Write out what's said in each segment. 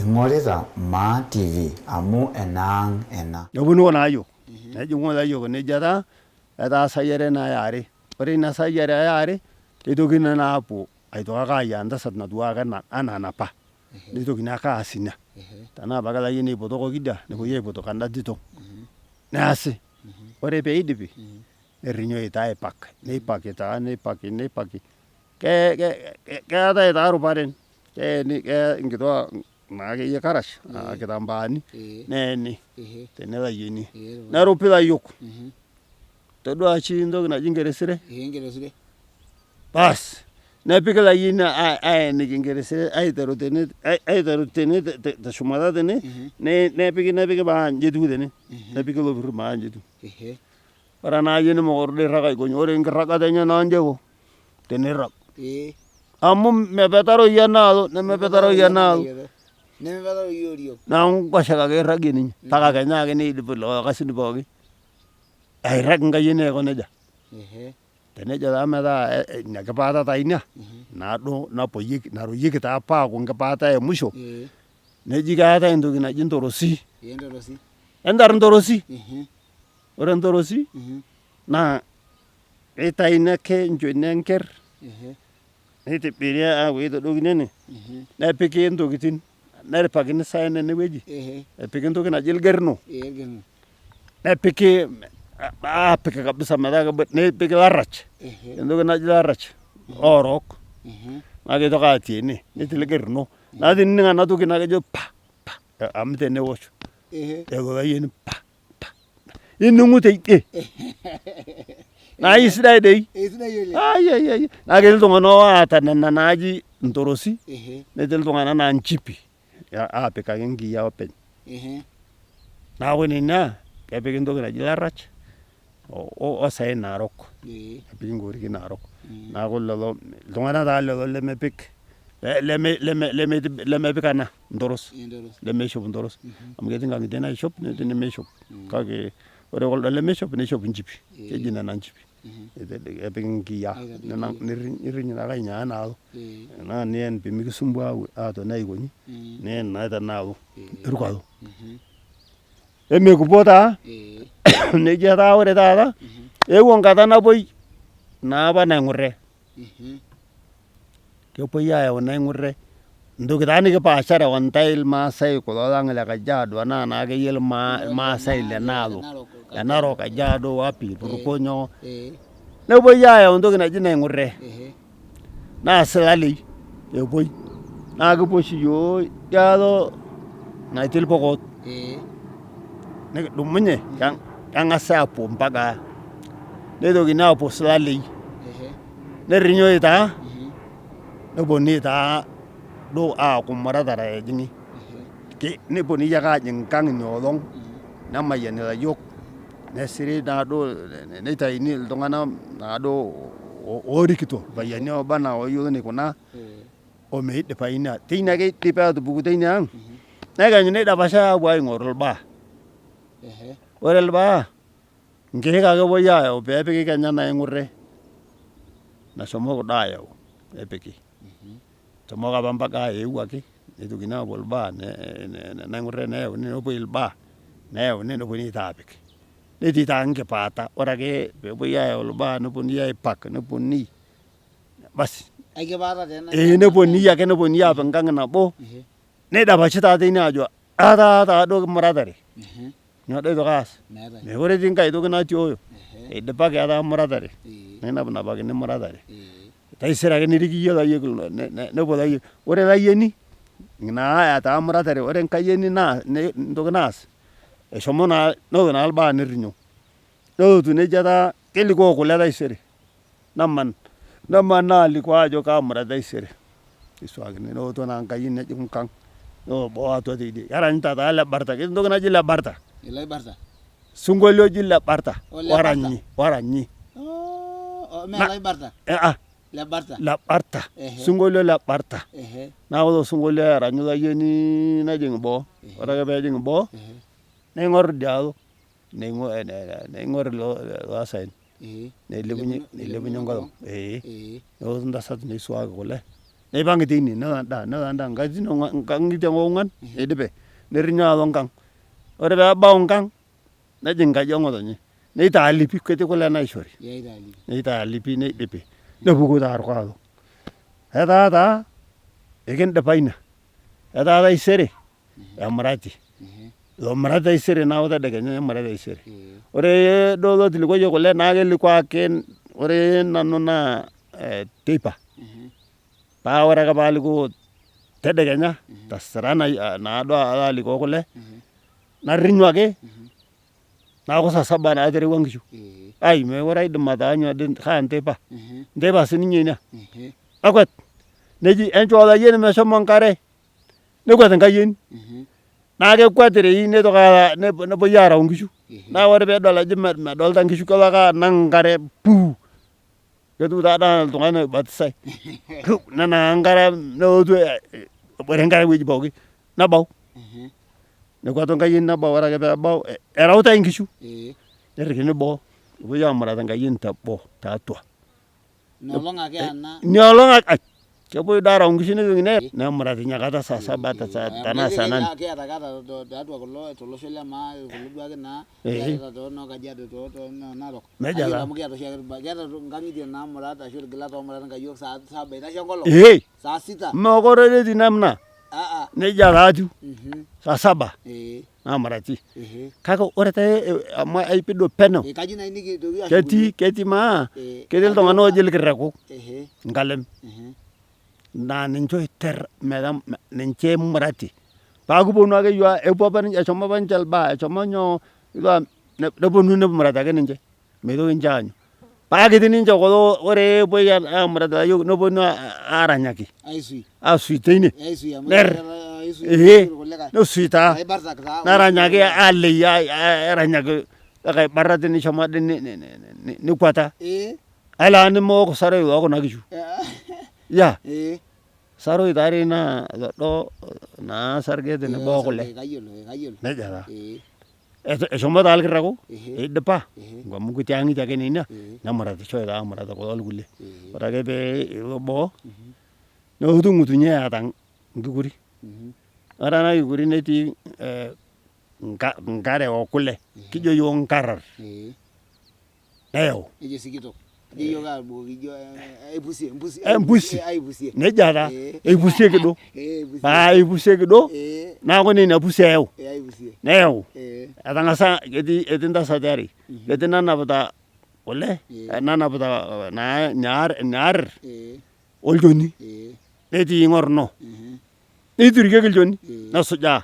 Ing'orita Maa TV amu enaang' ena. Neponu kuna ayiok, nejing'u kuna ayiok nejo etaa, etaa saai are naa eare. Ore ina saai are eare, neitokini naa apuo aitoki ake ayiaya entasat natiu ake anaa enapa. Neitokini ake aas ina. Tenaa apake olayioni eipotokoki idia, nepuoi aipot kanda tito. Neasi. Ore pee eidipi, nerinyoi taa aipak, neipaki taa neipaki neipaki. Keetae taa iruparen, keeni nkituak naa akeyie karash aa kitambaani neeni tenelayioni. Nerupi ilayiok. Todua oshi entoki naji nkeresure, baas nepiki ilayieni aeniki nkeresure aiteru tene aiteru tene teshumata tene nepiki nepiki mpaka inji etiu tene nepiki ilopir mpaka inji etiu. Ore ena ayioni mekure duo eirag aiko inji, ore enkirragata enye naa inji iko tenirrag. Amu mepetaroyu enaalo nemepetaroyu enaalo. Nemepetaroyu oriong. Neeku nkoshoke ake eirragie ninye mpaka kenya ake neidip ilo kasin pookin. Airrag nkayioni aiko nejia. Tenejo taa metaa ina kipaata taa ina naaduo napoyieki naroyieki taa apa aaku nkipaata e musho neji keetae entoki naji ntorosi. Entar ntorosi. Ore ntorosi naa keitayuni ake enchoni enkerr neitibiri aaku keitodokini ene nepiki intokitin neripakini isaen ene wueji epiki entoki naji ilgerno nepiki aapik kabisa metaa kebo nepiki ilarrach entoki naji ilarrach orook naa keitoki atii ene netii ilgerno naa tenining ena toki naa kejo pa pa amu tenewosh lelo ayieni pa pa ining'u teidie naa isidai dei Eisidai oleng. Ai ai ai naa ketii iltung'anak oota nena naaji intorosi netii iltung'anak naa inchipi aapikaki inkiyiaa openy. Neeku nena kepiki entoki naji ilarrach osaen naarok, nepiki inkorikin naarok. Neeku lelo iltung'anak taa lelo lemepik lemepik ena entoros, lemeishop entoros amu ketii inkang'itie naishop netii inemeishop kake ore kuldo lemeishop neishop inchipi, keji nena inchipi. Kepiki inkiyiaa nirriny naake ainyiaya enaalo naa niyen pee mikisumbua atoni aikonji niyen naa tenaalo irkualo. Emekipuo taa nejia taa ore taata eewuo enkata napuoi naa apa naing'urre. Kepuoi ayau naing'urre entoki taa nikipaashare o ntae ilmaasai kulo lang le Kajiado anaa naa akeyie ilmaasai le naalo le Narok, Kajiado, wapi Turko nyoo. Nepuoi ayau entoki naji naing'urre naa silalei epuoi naa kipuo oshi iyiook idialo natii irpokot nikidumunye keng'asi aapuo mpaka neitokini aapuo silalei nerinyoi taa neponunui taa duo aaku muratare ejing'i neponunui ake aajing enkang ina olong nemayiani ilayiok nesiri naaduo neitayuni iltung'anak naaduo oorikito irpayiani ooba anaa ooyiolo eneikunaa omeidipayu ina. Teine ake eidipi aatupuku teina ang nekenyu neidapashai aapuo aing'oru ilbaa. Ore ilbaa nkeek ake epuoi ayau pee epiki kenya naing'urre nashomoki duo ayau nepiki. Eshomoki apa mpaka eewuaki neitokini aapuo ilbaa naing'urre neyauni nepuoi ilbaa neyauni neponunui taa aapik. Netii taa nkipaata ore ake pee epuoi ayau ilbaa neponunui aipak neponunui basi Aikipaata taa ena. Ee neponunui ake neponunui aapik enkang nabo neidapashi taa teine aajo etaa taaduo kimuratare. Nyoo doi aitoki aas? Mekure etii nkae toki natioyo. Eidipaki etaa muratare. Ninapinapakini muratare. Taisere ake niriki iyie ilayiok nepuo ilayiok. Ore ilayieni naa etaa muratare, ore enkayioni naa entoki naas eshomo naa nelo naa ilbaa nerinyo. Nelotu nejo etaa kelikoo kule taisere naman namanaa alikoo ajo kaamurati taisere. Neisuakini nelotu naa enkayioni nejing'u enkang nelo boo atua teidie. Keranyita taa le barta, ketii entoki naji le barta. Le barta. Osinkolio oji le barta oranyi oranyi. Mee lai barta? Le barta. Le barta. Osinkolio le barta. Naa ore osinkolio oranyi olayioni nejing boo. Ore ake peejing boo neing'or idialo neing'or ilo saen neilepunye neilepunye enkolong. Nelotu entasat neisuaki kule. Neipang teine nelo endaa, nelo endaa nkatitin ong'uan nkang'itie ong'uan neidipe nerinyo alo nkang. Ore pee ebau nkang nejing nkaji oo ng'otonye neitaalipi ketii kule naishori, neitaalipi neidipi nepuku taa arko alo. Etaa taa ekindipa ina, etaa taisere emurati, ilo murati taisere neeku tedekenya emurati taisere. Ore duo lotilikoyie kule naa kelikoo ake ore nanu naa teipa paa ore ake paalikoo tedekenya tesira naaduo alo alikoo kule narinyu ake neeku saa saba naa aterewua nkishu. Ai mekure aidim ataanyu ade kaa nteipa, nteipa sininye ina nakwet neji enchoo olayioni meshomo enkare nekwet nkayioni naa kekwet doi neitoki nepuoi aareu nkishu naa ore peedol ajo medolita nkishu kelo ake anang nkare puu ketiu taa dii anaa oltung'ani oibatisai nenang'aa nkare nelotu ebore enkare ewueji pookin nebau. Nekwatu nkayioni nebau ore ake peebau ereutai nkishu nerikini boo nepuoi aamurat nkayioni teboo tiatua. Ina olong ake ena. Ina olong ake ai kepuoi doi aareu nkishu nejokini ee nemurati inakata saa saba tenaa saa nane. Kiata tiatua kulo tolosho le maa kulo duake naa kiata too noo Kajiado too noo Narok. Nejia taa. Amu kiata oshiake kiata nkang'itie naamurat ashu irgilat oomurat nkayiok saa saba eitashe enkolong. Saa sita. Mekure etii namna. Nejia taa atiu saa saba namurati. Kake ore taa amu aipido penyo ketii ketii maa ketii iltung'anak ooji ilkireku nkalem naa ninche oiter ninche emurati. Paa kiponu ake iyiok epuo apa ninche eshomo apa ninche ilbaa eshomo nyoo neponu nemurati ake ninche. Meitoki ninche aanyu. Paa ketii ninche kulo ore epuoi aamurat ilayiok neponu aaranyaki. Aisui teine. Ner ee nesui taa neranyaki aalei aaranyaki likae barnoti nishomo ade nikwata. Alaa nimook saroi loo kuna kishu. Ya saroi taa dii naa lodo naa sarge tenebo o kule. Nejia taa. Eshomo taa ilkiraku eidipa amu ketii ang'itie ake nena nemuratishoi taa amurat kulo kulie. Ore ake pee ilo boo nelotu ng'utunyi eeta enkukuri. Ore ena kukuri netii nkare o kule kijo iyiok nkarar. Neyau. Nejo sikitok. Ijo iyiok abukoki ijo aipusie empusi. Empusi. Aipusie. Nejia taa. Eipusieki duo. Paa eipusieki duo neeku naa ina pusi eyau. Aipusie. Neyau. Etang'asa ketii etii intasati are. Ketii nanapita kule nanapita naa ina arir olchoni. Netii ng'orno. Neiturikieki olchoni nesujaa.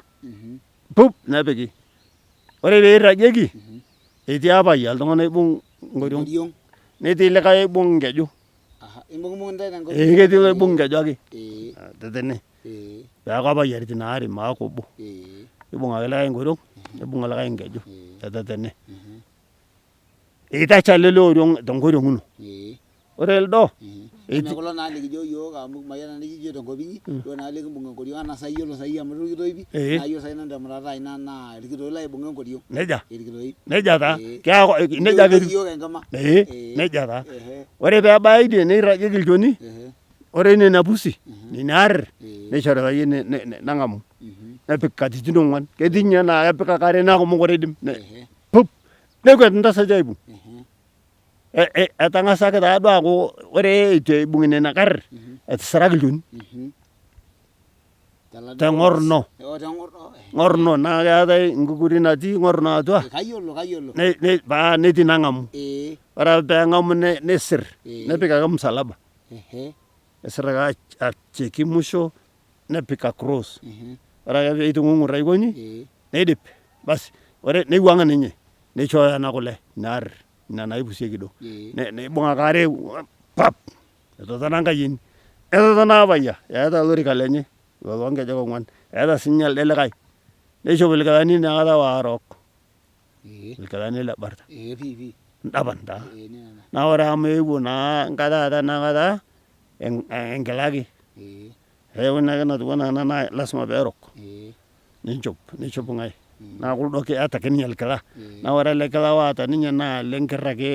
Pup nepiki. Ore pee eirragieki Etii apayian iltung'anak oibung nkoriong Enkoriong. netii likae oibung nkeju. Aha, imbung'bung intae tenkoriong. Ee ketii oloibung nkeju ake Ee. tetene. Ee. Peeku apayiaritin aare maaku obo. Ee. Nibung ake likae enkoriong nibung olikae enkeju tetetene. Ee. Eitashe ele le oriong tenkoriong ino. Ee. Ore ildo Eme kulo naa likijo iyiook amu mayiolo tenaa nejia ijo tenkop inyi, duo naa likimbung enkoriong anaa sai iyiolo sai amu itu kitoipi, naa iyiolo sai nanu temurata ai naa irkitooi laibung'a enkoriong. Nejia. Irkitooi. Nejia taa. Keaku nejia ake etiu. Iyiook enkima. Ee nejia taa. Ore pee ebaya idie neiragieki olchoni, ore nena pusi, nena arir neishori layieni neng'amu nepik katitin ong'uan. Ketii ninye naa kepik ake are neeku mekure eidim pup nekwet intasati aibung. Etang'asa ake taduo aaku ore eitu eibung'i nena karr etisiraki olchoni teng'orno, ng'orno naa keetae enkukuri natii ng'orno atua paa netii nang'amu. Ore ake pee eng'amu neisir nepik ake omusalaba, nesir ake acheki musho nepik across. Ore ake pee eitung'ung'ur aikonyi neidip basi neiwuang' ninye neishooyo ena kule ina arr. Ina naipusieki duo. Neibung ake are pap! Etotona nkayieni. Etotona apayia eeta olorika lenye ilo loo nkejek ong'uan. Eeta sii ninye elde likae. Neishopi ilkilani inakata oorook. Ilkilani le barta. Indapan taa. Naa ore amu eewuo naa enkata taata enakata enkila ake. Eewuo ina ake natiu anaa ena naa lasima pee erok. Ninchop, neishop ng'ae. Naa kuldo ake eeta ake ninye olkila. Naa ore ele kila oota ninye naa ile nkerr ake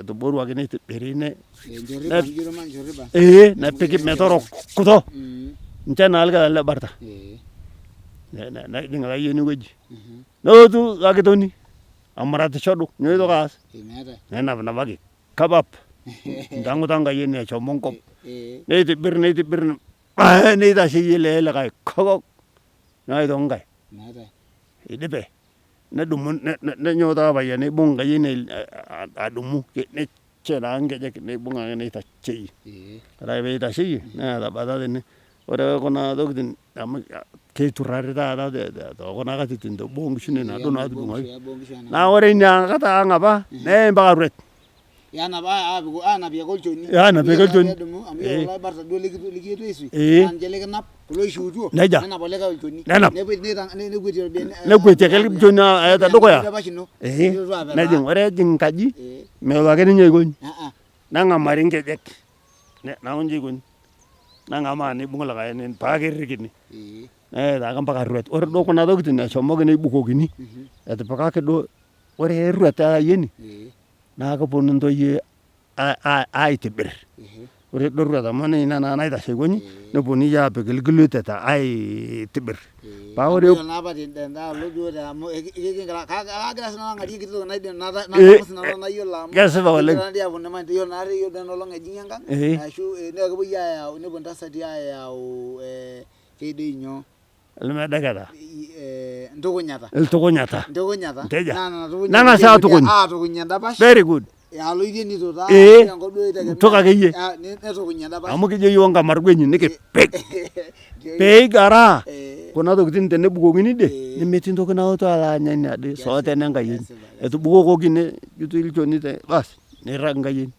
etoboruaki neitibiri ee nepiki metorokuto. Ninche naa ilkilani le barta. Nejing olayioni wueji. Nelotu lakitoni emuratisho duo, nyoo eitoki aas? Nenapinapaki kabab ntang'uta enkayioni eshomo enkop. Neitibir neitibir neitasheyie ele likae kokok nyoo aitoki nkae? Eidipe nedumu nenyoo taa payian neibung enkayioni adumu neche taa nkejek neibung ake neitasheyie. Ore ake pee eitasheyie neeta bata tene. Ore kuna tokitin amu keiturrari taata too kuna katitin te boo oo nkishu nena duo naatudung'oki. Naa ore ina kata ang apa neyai mpaka rwet. Aanapie ake olchoni. Aanapie ake olchoni. Amu ore kulo aibartak duo likiyetuo aisui naa ninche likinap kulo oishiutuo Nejia. nenap olikae olchoni. Nenap. Nekuetie orbene. Nekuetie ake olchoni eeta dukuya. Endapash ino. Ee. Nilotu apetaa. Nejing ore ejing nkaji melo ake ninye aikonji. Neng'amari nkejek. Neeku inji eikoni. Neng'amaa neibung likae paa keririkini. Neyai taake mpaka rwet. Ore duo kuna tokitin eshomoki nebukokini etipikaki duo ore eruat olayioni naa keponu ntoyie aitibir. Ore duo eruat amu nina naa naitashe aikonji neponunui aapik ilkiluteta aitibir. Paa ore Amu naa apa tendaalo duo amu kagira sii nanu ang'arie enkiti toki naidim nadamu sii nanu nayiolo amu Kesipa oleng. kegira naadii aponu iyiolo naarri iyiok ena olong ejing'i enkang ashu naa kepuoi ayau nepuo intasati ayau keji doi nyoo Ilmedeketa. Ntukunyata. Iltukunyata. Ntukunyata. Nteja. Naa nena tukunyata. Neng'asi aatukuny. Aatukuny endapash. Very good. Oloitienito taa. Ee. Enkop duo eitegemea. Ntoki akeyie. Netukuny endapash. Amu kijo iyiook nkamargwenyi nikipik. Pee igaraa kuna tokitin tenebukokini idie nemetii ntoki nalotu alo anya ina ade sootene enkayioni. Etubukokoki nejuti olchoni bas nirrag nkayioni.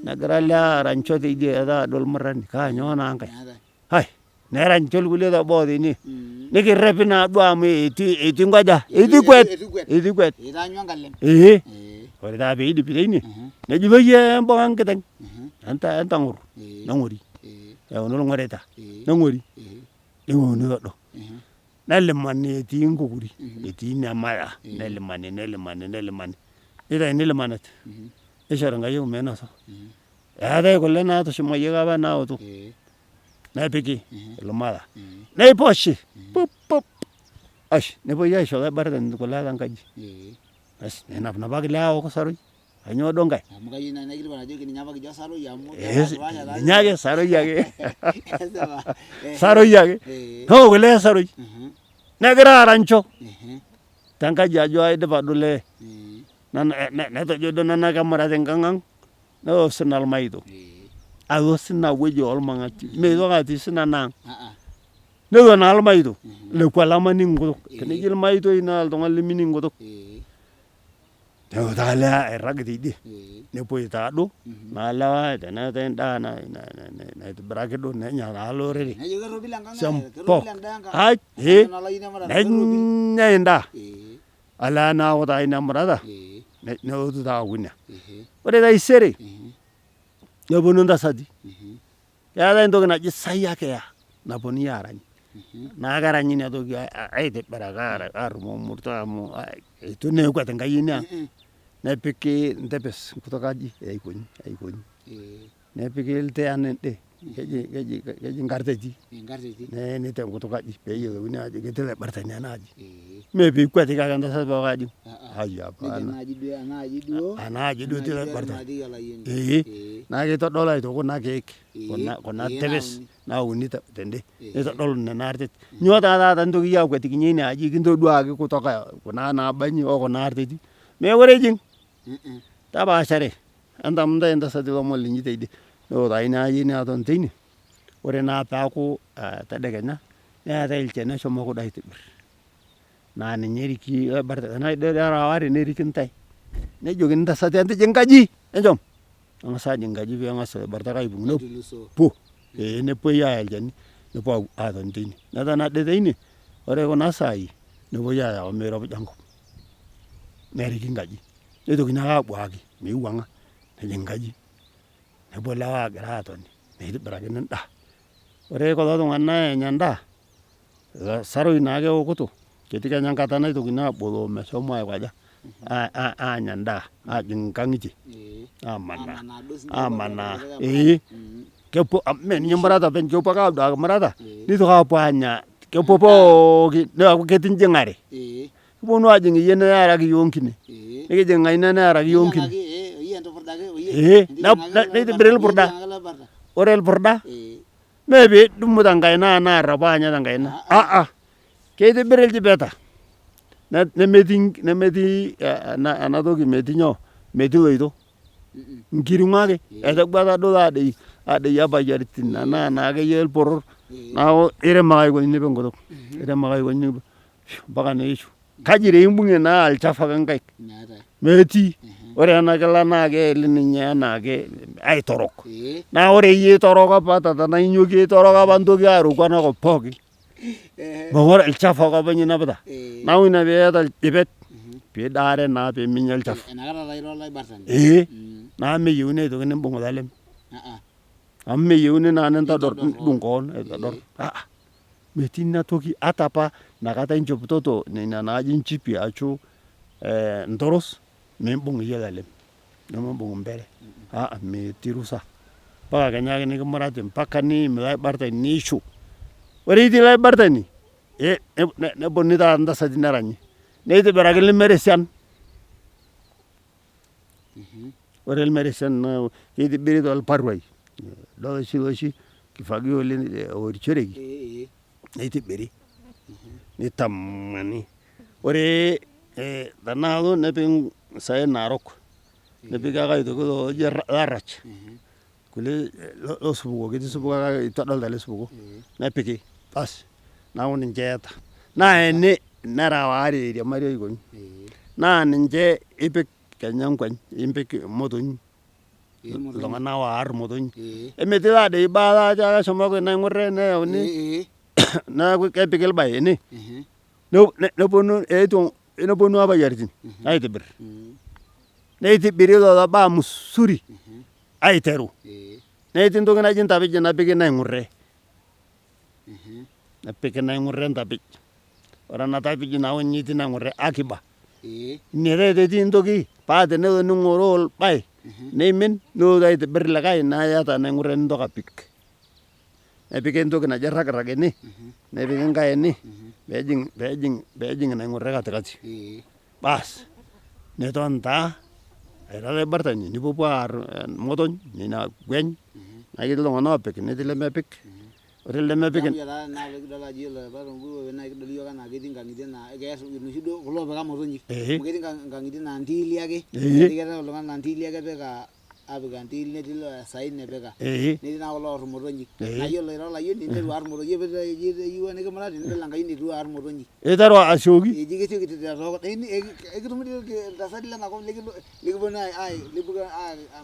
Negira olee aranyisho teidie etaa duo olmurrani kaa nyoo naa nkae. Hai neranyisho irkulie teboo teine nikirepi naaduo amu etii etii nkoja etii kwet etii kwet Itaanyua enkalem. ee ore taa peidipi teine neji toyie embung'a enkiteng entang'or neng'ori eyauni ilng'orita neng'ori newuonini todo nelimani etii nkukuri etii ina maya nelimani nelimani nelimani nitaini ilimanit nishori nkayiok meinosa. Eetae kule naatushumayieki apa naoto nepiki ilmala neiposhi pup pup ash nepuoi aisho olaibartani kule tenkaji asi nenapinapaki ilewa aok osaroi kainyoo duo nkae. Amu kayieu naaji naikilikuan ajoki ninye apa kijo osaroi amu Ninye ake saroi ake saroi ake neok ilee saroi negira aranyisho tenkaji ajo aidipa duo lee netejo duo nanu kemurati enkang ang. Nelo osina olmaito. Alo osina wueji olmang'ati. Meitoki atii osina naang. Nelo naa olmaito lekua lemaning nkutuk. Teneji olmaitoi naa oltung'ani lemining nkutuk. Nelo taa olee airrag teidie nepuoi taaduo naa lewa teneetae endaa naitibiraki duo nenya naa olorere. Sempok. Nenyae endaa. Olee neaku taa ina murata nelotu taa aaku ina. Ore taisere neponu ntasati, keetae entoki naji sayiakeya naponunui aarany naa keranyi ina toki aitibiraki arumoo murto amu eitu naa ekwet nkayioni ang nepiki ntepes nkutuk aji aikonyi aikonyi. Nepiki iltian ende keji keji keji nkarteti neeni tenkutuk aji peyiolouni ajo ketii olaibartani ena aji. Mee piikuetiki ake entasat pooki ajing ai hapana. Ena aji duo etii olaibartani. Ee naa keitodolu aitoki kuna keek kuna tepes nauni tende neitodolu nena artet. Nyoo taa taata intoki iyie akuetikinye ina aji kintoduaki kutoka kuna naabanyi o kuna arteti mekure ijing. Tapaashare. Entamu ntae intasati lomon linyi teidie. Nelo taa ina ayioni aton teine, ore naa peaku tedekenya, neetae olchani oshomoki duo aitibir naa ninye eriki tenaa duo irara waare neriki intae. Nejokini intasati entijing nkaji, enchom tang'asa ajing nkaji pee eng'as ilbartak aipung nepuo ee nepuoi aaya olchani nepuo atoni teine. Netoni ade teine, ore kuna saai nepuoi ayau meiropija enkop neriki nkaji. Neitokini ake abuaki meiwuang'a nejing nkaji. Nepuo ilewa agira atoni neitobirakini endaa. Ore kulo tung'ana enya endaa, ilo saroi naake eokito. Ketii kenya enkata naitokini aaboloo meshomo aikoja, aanya endaa aajing inkang'itie amanaa, amanaa ee kepuo mee ninye emurata openy kepuo ake aduaki murata neitoki aapuo aanya kepuo pooki neeku ketii njing'are. Keponu aajing iyie niaraki iyiok enkine, nikijing ina nearaki iyiok enkine. Ee neitibiri ilpurda, ore ilpurda mee pee idumu tenkaina anaa arrapaa ninye tenkaina aa keitibiri iljipeta nemetii ena toki metii nyoo metii iloito nkiring'o ake eteguata duo aadei payiaritin anaa naa akeyie ilporor neeku irem ake aikonji nipik enkutuk irem ake aikonji nipik mpaka neishu. Kaji dei imbung'ie naa olchafu ake nkaik? Metii. Ore ena kila naa keeli ninye anaake aitorok. Naa ore iyie itoroko apa tata inyokie itoroko apa ntoki aroku enakop pookin. Ore olchafu ake openy inapita. Neeku ina piata iljipet pidaare naa peminya olchafu. Ee naa meyieuni aitoki nimbung ilalem. Amu meyieuni naa nintodor nidung koon aitodor. Metii ina toki ata apa inakata inchopitoto nena naaji inchipi ashu ntoros mimbung iyie ilalem nimimbung impere metii rusa mpaka kenya ake nikimurati mpaka niim ilo aibartani niishu. Ore itii ilo aibartani neponunui taata intasati neranyi neitobirakini ilmeresian. Ore ilmeresian naa keitibiri tolparuai idol oshi loshi kifagio oorishoreki neitibiri neitamani. Ore tenaalo nepiki isaen naarok nepiki ake aitoki looji larrach kulie losupuko ketii osupuko kake eitu adol taa ele supuko nepiki basi neeku ninche eeta. Naa ene nera waare eiriamari aikonji naa ninche ipik kenya nkweny nipik imotonyi iltung'anak oarr imotonyi. Emetii taadei ibaa najo eshomoki naing'urr neyauni neeku kepiki ilbaye ene neponu eetuo neponu apayiaritin aitibir. Neitibiri lelo baa musuri aiteru. Netii entoki naji ntapij napiki naing'urre. Nepiki naing'urre ntapij. Ore ena tapij neeku ninye etii naing'urre akiba. Ine taata etii entoki paa tenelo ning'oroo olbae neimin nilotu aitibir likae naa iyata naing'urre nintoki apik. Nepiki entoki naji ragirag ene nepiki enkae ene peejing naing'urre katikati. Baas niton taa ira olaibartani nipuopuo aar imotony nena kweny naa ketii iltung'anak oopik netii lemepik, ore lemepik. Neeku taa tenakata kidol ajo iyiolo apa tenkutuk naa kidol iyiook anaa ketii nkang'itie naa kees inoshi duo kulo oopika imotonyik amu ketii nkang'itie naa ntiili ake keetae oltung'ani laa ntiili ake epik apik entil netii laa esaen epika. Netii naa kulo oor imotonyik. Naa iyiolo ira olayioni ninteru aar imotonyik eyieu nikimurati nidol enkayioni etu aar imotonyik. Iteru asioki. Eji kesioki ekitum iltasati lena kop likiponu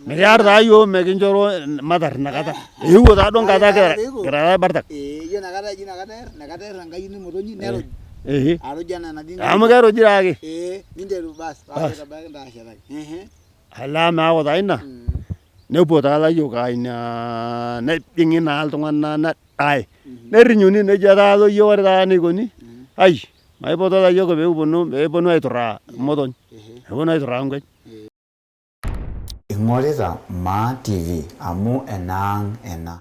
Mikiar taa iyiook mikinchoro matar inakata. Eewuo taaduo enkata kira ilaibartak. Ee ijo inakata eji inakata eer, inakata eer enkayioni imotonyi neruj. Aruj enaa enatii. Amu keruji taake. Ee ninteru bas paa kitabaki intae ashetaki. Alaa meeku taa ina, nepuo taa layiok aa ina nejing'i naa iltung'anak nedae nerinyuni nejo taa layiok ore taata enikoni ai maipoto layiok pee kiponu pee eponu aiturraa imotony neponu aiturraa nkweny. Ing'orita Maa TV amu enaang ena.